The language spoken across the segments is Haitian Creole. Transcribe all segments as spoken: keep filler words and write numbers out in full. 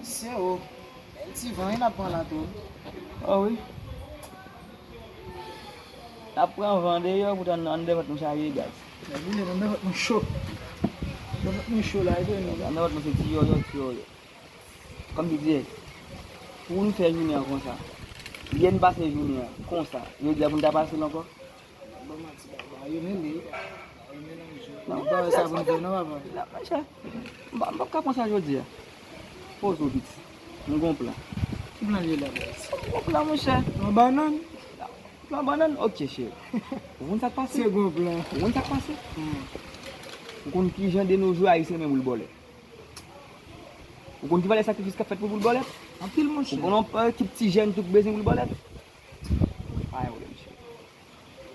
Se o. Bèl ti van wi n ap pran la tou. O wi. N ap pran van deyò, poutan anndan vant nou chaje gaz. Lè boule anndan vant nou cho. Anndan vant nou cho la, e de nou. Anndan vant nou se ti yòyò, ti yòyò. Kòm li di, pou nou fè jounen an konsa. Yè n pase jounen an konsa. Jodi a pou n ta pase l ankò. Ban manti, baba, yo mele. Yo melanje. Non, non, bagay sa pou n fè, non, papa? Non, monchè. M pa, m p ap ka pran sa jodi a. Poze w, piti. M gon plan. Ki plan li ye la, baz? M gon plan, monchè. Yon bannann? Plan bannann? Ok, cheri. Ou konn sa k pase? Se gon plan. Ou konn sa k pase? Hmm. Ou konn ki jan de nos jours Ayisyen renmen boul bòlèt? Ou konn ki valè sakrifis k ap fèt pou boul bòlèt? Anpil, monchè. Ou konn yon, euh, ekip ti jèn tou k bezwen boul bòlèt? Pa gen pwoblèm, cheri.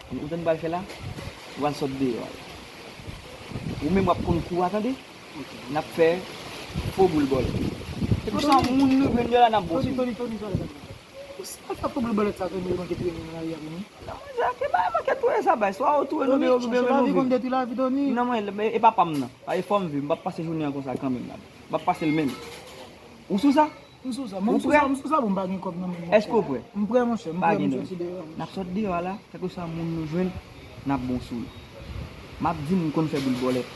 Ou konn sa n pral fè la? Ou pral sot deyò a. Ou menm w ap konn kou a, tande? Ok. N ap fè fo boul bòlèt. Se konsa, moun nou jwenn yo la, n ap bon sou. Tony, Tony, Tony, Tony, Tony. Ou si pa fè fo boul bòlèt sa ke nou manke touye nou nan lari a, Tony? Non, monchè, ke bagay manke touye sa, bay. Swa ou touye nou, oubyen, oubyen nou viv. Lavi konn detwi lavi, Tony. Non, mwen, e, e pa pa m nan. Pa e fò m viv, m p ap pase jounen an konsa kanmenm la. M p ap pase l menm. Ou sou sa? M sou sa, m sou sa, m sou sa, bon, m pa gen kòb nan men m, monchè. Èske w prè? M prè, monchè, m prè, m soti deyò a, monchè. N ap sot deyò a la, kèlkeswa moun nou jwenn, n ap bon sou l. M ap di m konn fè boul bòlèt.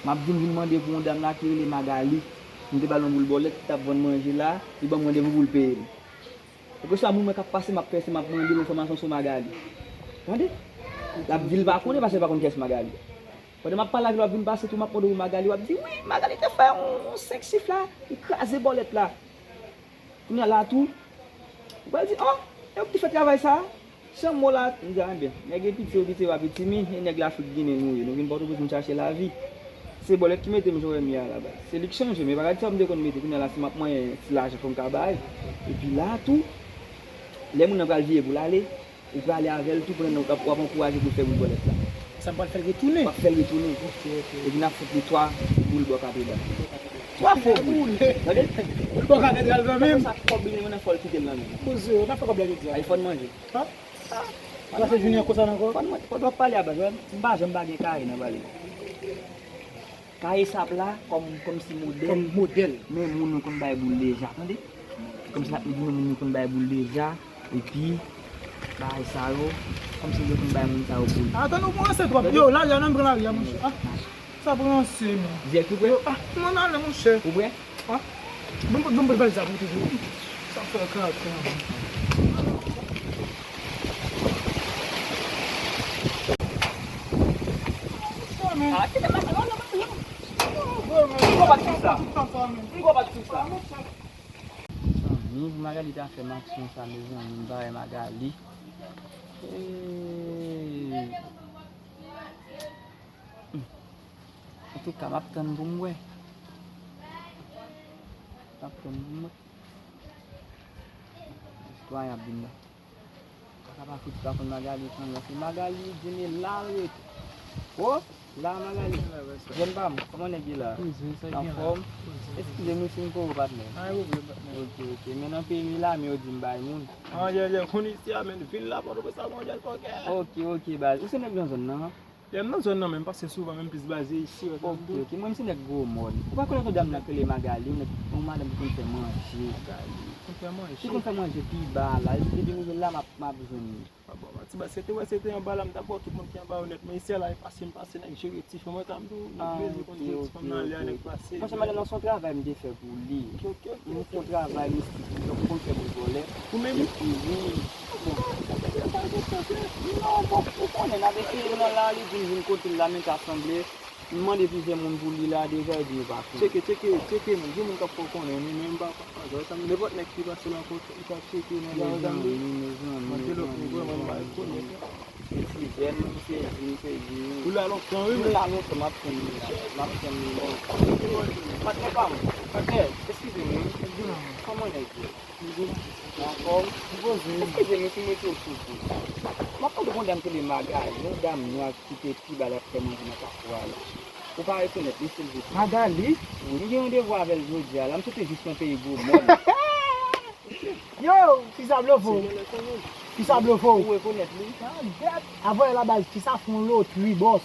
M ap di m vin mande pou yon dam la ki rele Magali. M te ba l yon boul bòlèt, li t ap vann manje la, li ban m randevou pou l peye m. Kèlkeswa moun mwen k ap pase, m ap fè, se m ap mande l enfòmasyon sou Magali. Tande? L ap di l pa konnen, paske l pa konn kiyès Magali. Pandan m ap pale avè l, w ap vin pase tou, m ap mande w Magali, w ap di, "Wi, Magali te fè yon senk chif la, li kraze bòlèt la." Kounye a la tou, ou pral di, "O, e ou ki te fè travay sa a?" Jan mo la, m di, "A, ebyen, nèg e piti, ou piti, w a piti mi, e nèg Lafrik Ginen nou ye. Nou vin Pòtoprens, nou chache lavi. Se bòlèt ki mete m jan w wè m ye a la baz. Se li k chanje m, e pa gad sa m te konn mete, kounye a la, si m ap manyen ti lajan, fò m ka bay." Epi la tou, lè moun nan pral vire pou l ale, ou prale avè l tou pandan w ap, w ap ankouraje pou l fè boul bòlèt la. Sa m pral fè l retounen? W ap fè l retounen. Ok, ok. Epi n ap fout li twa boul bò katedral. Twa fo boul. Tande? Boul bò katedral kanmenm. Sa kòb li nan men, fò l kite l nan men. Poze, n ap fè kòb la jodi a. Ay, fò n manje. Ha? Ou pase jounen an konsa ankò? Fò n manje. Fò n pale a baz, wè. M pa janm pa gen kare nan pale. Kay esap la, kòm, kòmsi modèl. Kòm modèl. Men moun nou konn bay boul deja, tande? Kòmsi n ap di nou moun nou konn bay boul deja, epi, bagay sa yo, kòmsi nou konn bay moun sa yo boul. Atan nou kòmanse twòp. Yo, lari a, nan pran lari a, monchè. Ah, sa pran se, men. Dirèk tou prè? Yo, ah, mwen ale, monchè. Ou prè? Ah, bon, bon, bon, bon, sa pou tou. Sa fè kaka. Ah, kite m ap pale, non, non, non. M gwo pa ti sa. M gwo pa ti sa. Zanmi, pou Magali ta fè m aksyon sa, mezanmi, m pa wè Magali. Hey. Hmm. Antouka, m ap tann pou m wè. M ap tann pou m wè. Sitwayen ap vin la. Paka pa fout pa konn Magali konn la. Se Magali, Jimmy la rete. O, la Magali. Jèn pa m, kòman nèg ye la? Anfòm? Eskize m wi si m kore w, patnè. Ok, ok. Men nan peyi m ye la, men yo di m bay moun. Ayayay, konn isi a, men vil la, Pòtoprens la, bon, jèn fòkè. Ok, ok, baz. Ou se nèg nan zòn nan, an? Lè m nan zòn nan, men m pase souvan, men m plis baze isi, wè sa m di w. Ok, ok. Mwen, m se nèg Gwo Mòn. Ou pa konn yon dam nan k rele Magali, yon nèg, yon madanm ki konn fè manje. Magali, konn fè manje. Ki konn fè manje pi ba la. Epi depi m rive la, m ap, m ap jwenn li. A bon, ti baz, se te wè, se te anba la, m t ap wè tout moun ki anba yo nèt. Men isi a la, e pase m pase, nèg jere ti fanm, wè sa m di w, nèg bezwen konn jere ti fanm nan, lè a nèg pase. Monchè, madanm nan se yon travay m te fè pou li. Ok, ok, ok. M fè yon travay mistik, donk m konn fè boul vòlè. Ou menm? Epi, wi. Bon, sa te fè sa, sa te fè. Non, bon, ou konnen, n ap eseye nan la, li di m vin kote l la, men ta sanble, m mande plizyè moun pou li la deja, epi yo pa konnen. Tcheke, tcheke, tcheke, men, gen moun k ap fè w konnen, men, men m pa, pa, pa, sa, nenpòt nèg ki pase la, kote, li ka tcheke, men, mezanmi, mezanmi, mande lòt moun, mezanmi, mezanmi. Eskize m, m sezi, m sezi. Ou la lontan, wi. M la lontan, m ap tann li la. M ap tann li la. Patnè pa m. Patnè, eskize m, wi. Kòman nèg yo? Anfòm? Eskize m, wi, si m mete w sou kou. M ap pale de yon dam ki rele Magali, yon dam nwa ki te pi ba l ap fè manje nan Kafou a la. Ou pa rekonèt li, silvouplè? Magali? Wi, m gen randevou avè l jodi a la. M soti jis nan peyi Gwo Mòn. Yo, fi sa blofe w. Fi sa blofe w. Ou rekonèt li? Avè la baz, fi sa fè yon lotri, bòs.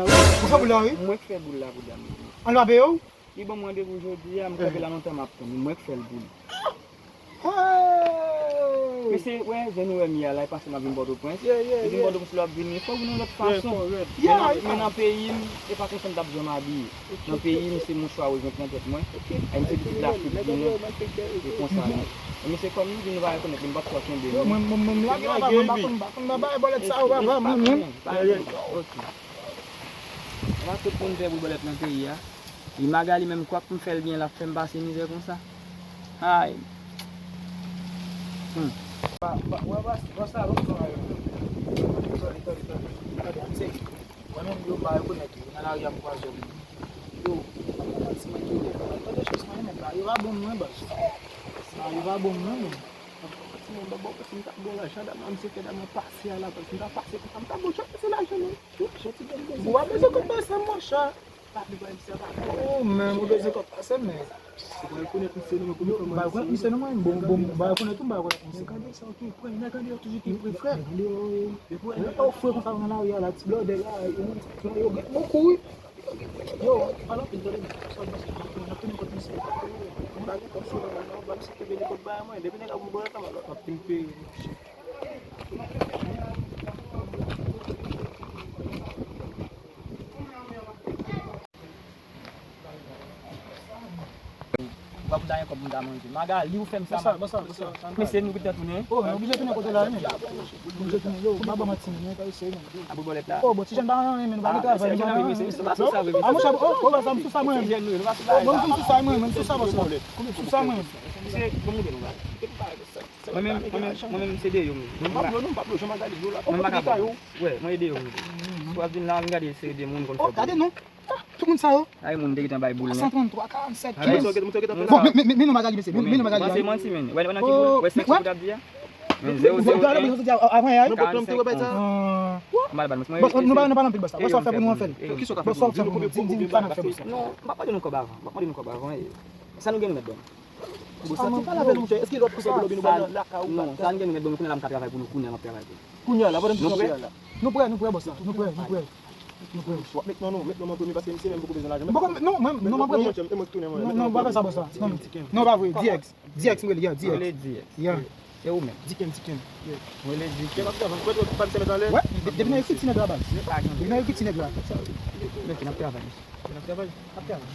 la, wi. Ou fè boul la, wi. Mwen k fè boul la pou dam nan. An nou ap peye w? Li ban m randevou jodi a, m kanpe la lontan m ap tann li. Mwen k fè l pou li. Hey! Mesye, wè, jan nou wè m ye a la, e pase m ap vin Pòtoprens. Yeah, yeah, yeah. Depi m Pòtoprens la ap vini, fòk vin yon lòt fason. Yeah, men nan, men nan peyi m, e pa konsa m t ap janm abiye. Nan peyi m, se mouchwa wouz mwen ki nan tèt mwen. Ay, m se pitit Lafrik Ginen. E konsa la. Men se kòm nou di nou pa rekonèt li, m p ap fè kenbe nou. Mwen, mwen, mwen, lage la, papa, m pa konn, m pa konn nan bagay bòlèt sa yo, papa, mwen menm. Ok. Ala tout moun fè pou bòlèt nan peyi a. E Magali menm, kwak m fè l byen, l ap fè m pase mizè konsa. Ay. Hmm. Ba, ba, wè, bòs, bòs la, bòs la, yo. Tande, tande, tande, tande. Tande, tande. Mwen menm, yo, m pa rekonèt yo. Nan lari a, m kwaze yo. Yo, m ap manti, mwen, yo, yo, tande, chans mwen, men, ba, yo pa bon, mwen, baz. Ba, yo pa bon, mwen, men. M ap manti, mwen, ba, bon, si m ta bon lajan, dam nan, m se fè dam nan pase a la, baz. Si m ta pase konsa, m ta bon, chak se lajan, non. Ou pa bezwen konn pase m, monchè. Oh, men, ou bezwen konn pase m, men. Ou pa rekonèt misye non, men, pou li fè mwen. Ou pa rekonèt misye non, men. Bon, bon, ou pa rekonèt ou, m pa rekonèt misye. Nèg an deyò sa, ok, frè, nèg an deyò toujou ki pre, frè. Depi w wè nèg an fre konsa nan lari a la, ti blòdè la, yo, yo, yo, yo, yo kouri. Yo, pale anpil, tande, sa w panse, n ap tounen kont misye. M pa gen kòb sou mwen, non, ba misye kenbe nenpòt bagay mwen, depi nèg ap voye bòlèt la, m ap pile peye, monchè. Ou pa pou ta gen kòb pou ta manje. Magali, ou fè m sa. Bonsoir, bonsoir, bonsoir. Mesye, nou gentan tounen. Oh, nou oblije tounen kote la, wi, men. Nou oblije tounen. Yo, pa ban manti, men, pa eseye, men. Abou bòlèt la. Oh, bon, ti jèn pa nan anyen, men, nou pa gen travay, nou pa nan anyen. Ah, monchè, oh, oh, sa m sou sa, mwen. Ti jèn nou, nou pa sou sa. Bon, m sou sa, mwen, m sou sa, bòs la. Sou sa, mwen. Mesye, bon, nou gen nou la. Mwen menm, mwen menm, mwen menm, se de yo, mwen. Mwen pa blo, non, m pa blo, jan Magali blo la. Mwen pa ka blo. Wè, mwen ede yo, mwen. Pou ap vin la, vin gade seri de moun konn fè. Oh, gade non. Ah, tout moun sa yo. Ay, moun te gentan bay boul, non. San tranntwa, karannsèt, kenz. Bon, men, men, men, men non Magali, mesye. Men, men non Magali. Ou panse manti, men. Wè, wè nan ki boul? Wè, sèks ou t ap di a? Men zewo zewo en. Avan, ay. Karannsèt, kenz. M al ba l, mwen. Bon, nou pa, nou pa nan pil, bòs la. Bòs la fè pou nou, an fè l. Bòs la fè pou nou. Di, di, di, sa n ap fè, bòs la. Non, m pa mande nou kòb avan. M pa mande nou kòb avan, e. Sa nou gen nou mèt ban m. Bon, sa ti pale avè nou, monchè. Èske lòt kote pou lòbi nou pral lakay ou? Non, sa n gen nou mèt ban nou, kounye a la m ka travay pou nou, kounye a m ap travay pou nou. Kounye a la, pandan nou ap travay la. Nou prè, nou prè, bòs la. Nou prè, nou prè. Nou prè. W ap met non nou, met non an premye paske misye menm poko bezwen lajan. Bon, non, mwen, non, mwen premye. E mwen ki tounen mwen. Non, non, pa fè sa, bòs la. Non, non, pa vre. D X. D X, m rele, ya, D X. Rele D X. Ya. E ou menm? Diken, Diken. Rele Diken. Wè, depi nan ekriti nèg la, baz. Depi nan ekriti nèg la. Men ki n ap travay. N ap travay. N ap travay.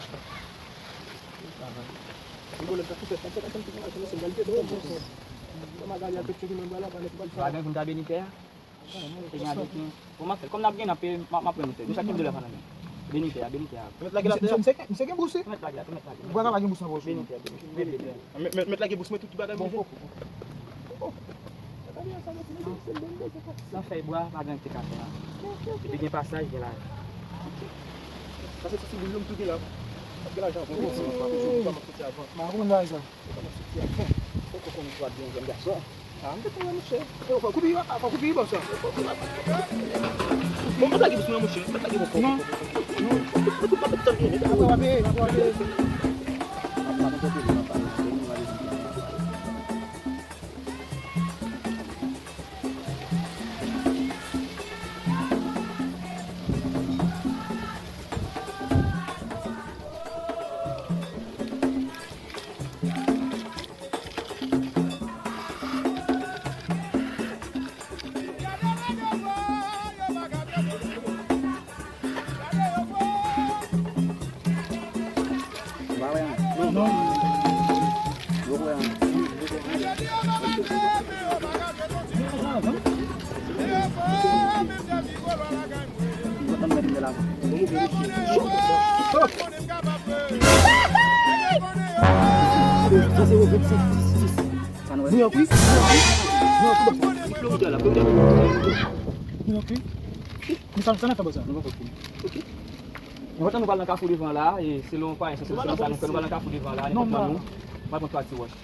Magali al fè tcheke mwen la, pa nèt pral fè. Bagay pou n ta beni tè a. Te gen avèk nou. Bon, m ap fè l. Kòm n ap gen, n ap peye, m ap, m ap pran misye. Nou chak ki m de la pa nan men. Beni tè a, beni tè a. Misye, misye, misye gen bous, wi. Mèt lage la, mèt lage. Bwa ka pa gen bous nan pòch. Beni tè a, beni tè a. Mèt, mèt, mèt lage bous mwen tout, tout bagay mwen. Bon, bon, bon. Nan fèy bwa, pa gen te ka fè la. Epi gen pasaj, gen lajan. Sa se ti boul yo m tou gen la. Gen lajan avan. Bon, bon, bon, bon, bon, bon. M a konprann bagay sa. Ou konn istwa byen, jèn gason. Ah, m te konn wè, monchè. Yo, fò koupi, fò koupi, bòs la. Bon, mwen lage bous mwen, monchè. Mwen lage bous mwen. Non. Apre w ap peye, apre w ap peye. Sa se yo vennsenk, dis, dis. Sa nou wè? New York, wi. New York, wi. New York, wi. Florida la, Florida. New York, wi. Men sa, sa n ap fè, bòs la? Nou poko fini. Ok. Nou kontan nou pral nan kafou devan la, e selon kwayans nou, se sa nou fè, nou pral nan kafou devan la, nou kontan nou. Nou pral pran twa ti wòch.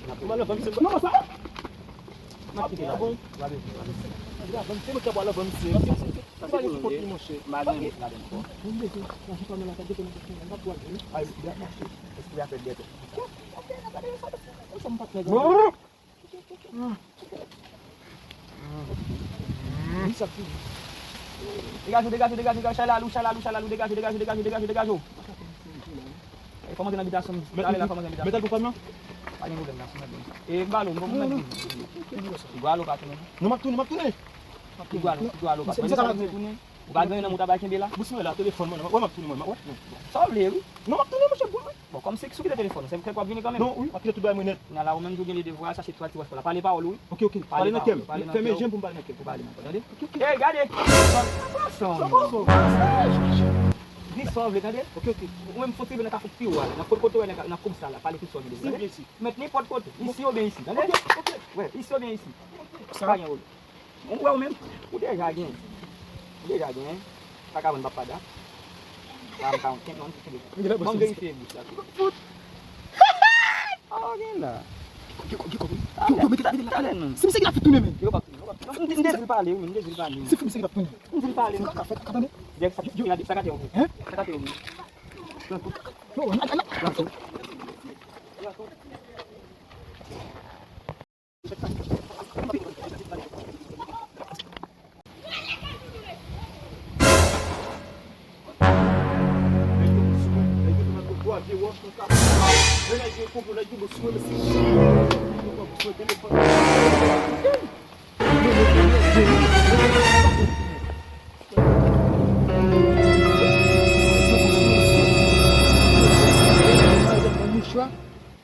Non, bòs la. M ap kite la. Bon. Gade, se mwen k ap pale avan misye. Sa se pou nou de. M pa gen lòt ladan ankò. Mwen bezwen lajan pa nan lakay, depi mwen bezwen lajan, m ap pral vini. Ay, li ap mache. Espri a fè dèt. Sa m pa t nèg. Degaj ou, degaj ou, degaj ou, degaj ou, chalal ou, chalal ou, degaj ou, degaj ou, degaj ou, degaj ou, degaj ou. E, fò m antre nan bitasyon m. Talè la, fò m antre nan bitasyon m. Met l pou fanm nan? Pa gen pwoblèm, n ap sou mèt. E, m pale w, m pral mèt. Li gwa lo pa tounen. Non, m ap tounen, m ap tounen. Li gwa lo, li gwa lo pa tounen. Misye, misye ka pa tounen. Ou pa gen nan mouta ba kenbe la? Bous mwen la, telefòn mwen, wè m ap tounen mwen, wè. Sa w vle, wi. Non, m ap tounen, monchè, boul, wi. Bon, kòm se sou kite telefòn, se kèk w ap vini kanmenm. Non, wi, m ap kite tout bagay mwen nèt. Nan la, ou menm tou gen de devwa, chache ti wòch la. Pale pawòl, wi. Ok, ok. Pale nan kè m. Pale nan kè w. Fèmen je m pou m pale nan kè m. Pale nan kè w, tande? Ok, ok. Ey, gade! Sa w panse? Di sa w vle, tande? Ok, ok. Ou menm fò w rive nan kafou pi wo a la, nan kot kote w wè nan, nan koub sa la, pale tout sa w vle, tande? Mèt nenpòt kote. Isi oubyen isi, tande? Ok, ok. Wè, isi oubyen isi. Pa gen pwoblèm. Ou wè ou menm, ou deja gen. Ou deja gen. Pa ka vann papada. Pa m ka yon kenn non, kenn. Ban m verifye bous la. Oh, gen la. Yo, yo, yo, yo, mete la, mete la, talè. Se misye ki t ap tounen, men. Yo, pa tounen, yo, pa tounen. M di l pale, wi, m di l pale. Se misye ki t ap tounen. M di l pale. Ka, ka fè, ka tande? Dèk sa, sa ka te yo. Hein? Sa ka te yo. Yo, nan, nan, nan.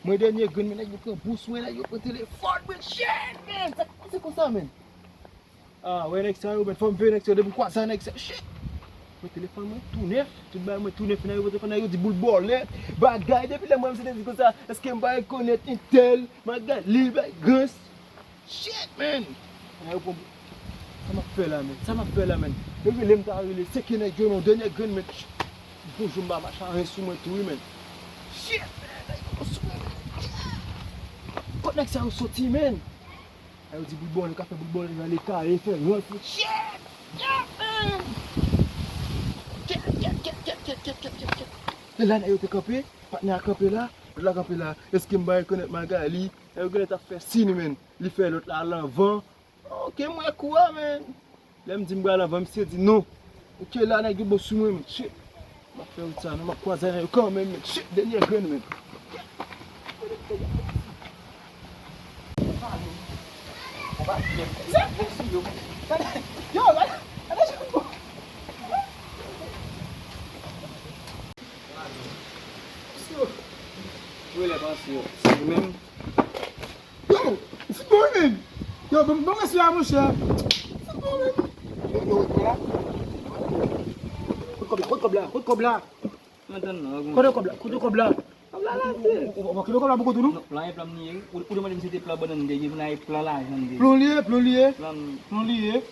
Mwen dènye grenn, men nèg yo pran bous mwen, nèg yo pran telefòn mwen, shit, man, sa k pase konsa, man? Ah, wè nèg sa yo, man, fò m veye nèg sa yo, depi m kwaze a nèg sa yo, shit! Mwen telefòn mwen tou nèf, tout bagay mwen tou nèf, nèg yo pran telefòn, nèg yo di boul bòlè, bagay, depi lè m wè misye te di konsa, èske m pa rekonèt entèl, Magali, bay Grans? Shit, man! Sa m ap fè la, man? Sa m ap fè la, man? Yo rele m, ta rele, seke nèg yo, non, dènye grenn, man. Bonjou, m pa mache anyen sou mwen tou, wi, man. Shit, man! Nèg yo sou mwen, man. Kot nèg sa yo soti, man? A yo di boul bòlè, ka fè boul bòlè nan leta, e fè rans, man. Shit! Shit, man! Kèt, kèt, kèt. Lè la, nèg yo te kanpe, patnè a kanpe la, lòt la kanpe la. Èske m pa rekonèt Magali? Nèg yo genlè t ap fè siy, man. Li fè lòt la al anvan. Ok, m wè kou a, man. Lè m di m pral anvan, misye di non. Ok, la nèg yo bon sou mwen, man. Shit. M ap fè wout sa, non, m ap kwaze nèg yo kanmenm, man. Shit, dènye grenn, man. Yo, gade, gade jan m bon. Ou lè panse yo. Se ou menm. Yo, ou fout bon, wi, menm. Yo, bon, bon, mèsi la, monchè. Ou fout bon, menm. Yo, yo, yo, la. Kot kòb la, kot kòb la, kot kòb la. Mwen tann non. Kote kòb la, kote kòb la. Kòb la la, se. Ou, ou, ou, ou, kote kòb la pou kote nou? Non, plan e plan m li ye. Ou, ou te mande m si se plan bannann m te ye, pou n al plan lajan m te ye. Plan li ye, plan li ye. Plan m. Plan li ye.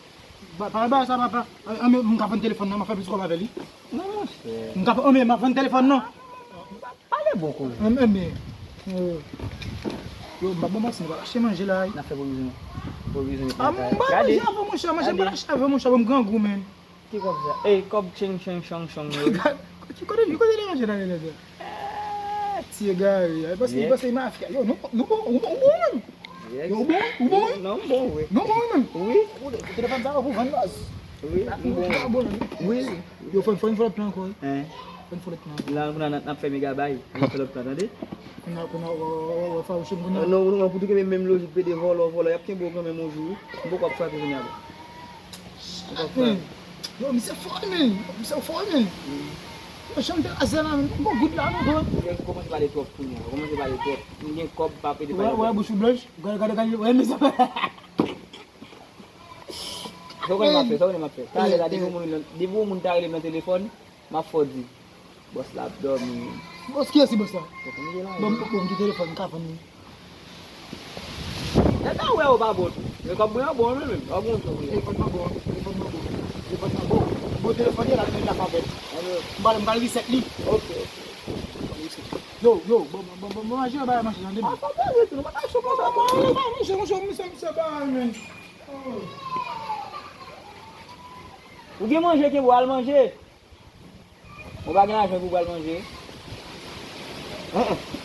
Ba, pa, ba, sa, papa. An, an, men, m ka vann telefòn nan, m a fè plis kòb avè li. Non, monchè. M ka, an, men, m a vann telefòn nan. Pale bon koze. An, an, men. Yo, m pa bon manti, m pa achte manje la, wi. N ap fè pwovizyon. Pwovizyon. Ah, m pa manje avè, monchè, manje m pa achte avè, monchè, bon, m grangou, men. Ki kòb sa? Ey, kòb cheng, cheng, chong, chong yo. Ki kote, ki kote li manje nan lè sa? Ti egare, li panse, li panse li mafya. Yo, nou, nou bon, ou bon, ou bon, menm. Yo, ou bon, ou bon, wi. Non, m bon, wi. Non, bon, wi, menm. Wi. Telefòn sa, ou vann baz. Wi, m bon. Wi. Yo, fò n, fò n fè lòt plan ankò, wi. Hein? Fò n fè lòt plan. La, n, n, n ap fè mega bay. N ap fè lòt plan, tande? Kounye a, kounye a, w, w, w, w, fawouche m kounye a. Non, non, pou tou kenbe menm lojik, pede vòlò, vòlò, y ap kenbe w kanmenm yon jou. M poko ap frape kounye a, bro. M poko ap frape. Yo, misye fò, men. Misye fò, men. Yo, janm te razè la, men. Bon, goud la, non, bro. Ou kòmanse pale twòp kounye a. Ou kòmanse pale twòp. M gen kòb, pa pede pale twòp. Wè, wè, bouch ou blanch. Gade, gade, gade. Wè, men sa. Sa w konnen m ap fè, sa w konnen m ap fè. Talè la, depi yon moun, depi yon moun ta rele m nan telefòn, m ap fè w di, bòs la ap dòmi. Bòs, kiyès ki bòs la? Bon, bon, bon, ki telefòn, m ka vann li. Nèg la wè ou pa bon tou. Men kòb mwen an bon, wi, menm. Kòb mwen an bon. Telefòn nan bon, telefòn nan bon. Telefòn nan bon. Bon, telefòn nan la, men la pa bèt. M pral, m pral reset li. Ok, ok. Yo, yo, bon, bon, bon, bon, manje, bay manje, tande, men. Fò manje tou, nou pa ka sou konsa tou. Manje, manje, manje, misye, misye, bay, men. Ou gen manje ke pou al manje? Ou pa gen lajan pou pral manje? An, an.